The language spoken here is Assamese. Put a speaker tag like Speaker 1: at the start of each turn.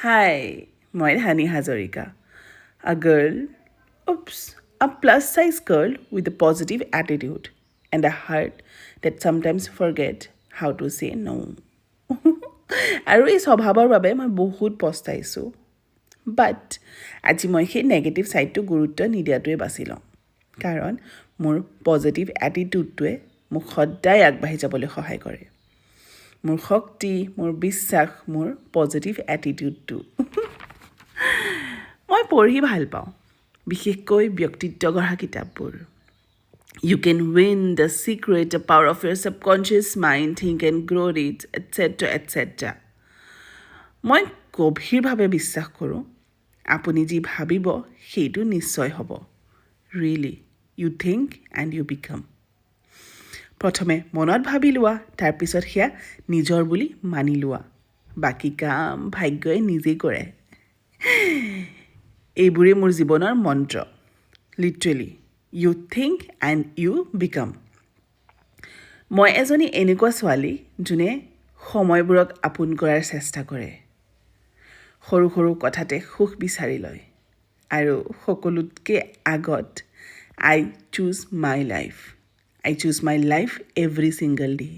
Speaker 1: হাই, মই ধানী Hazarika, a girl, oops, a plus size girl with a positive attitude and a heart that sometimes forget how to say no. আৰু এই স্বভাৱৰ বাবে মই বহুত পস্তাইছোঁ, বাট আজি মই সেই নেগেটিভ ছাইডটো গুৰুত্ব নিদিয়াটোৱে বাছি লওঁ, কাৰণ মোৰ পজিটিভ এটিটিউডটোৱে মোক সদায় আগবাঢ়ি যাবলৈ সহায় কৰে। মোৰ শক্তি, মোৰ বিশ্বাস, মোৰ পজিটিভ এটিটিউডটো। মই পঢ়ি ভাল পাওঁ, বিশেষকৈ ব্যক্তিত্ব গঢ়া কিতাপবোৰ। You Can Win, The Secret, The Power of Your Subconscious Mind, Think and Grow Rich, etcetera, etcetera. মই গভীৰভাৱে বিশ্বাস কৰোঁ, আপুনি যি ভাবিব সেইটো নিশ্চয় হ'ব। Really, you think and you become. প্ৰথমে মনত ভাবি লোৱা, তাৰপিছত সেয়া নিজৰ বুলি মানি লোৱা। বাকী কাম ভাগ্যই নিজেই কৰে। এইবোৰেই মোৰ জীৱনৰ মন্ত্ৰ। Literally, you think and you become. মই এজনী এনেকুৱা ছোৱালী যোনে সময়বোৰক আপোন কৰাৰ চেষ্টা কৰে, সৰু সৰু কথাতে সুখ বিচাৰি লয় আৰু সকলোতকৈ আগত I choose my life. I choose my life every single day.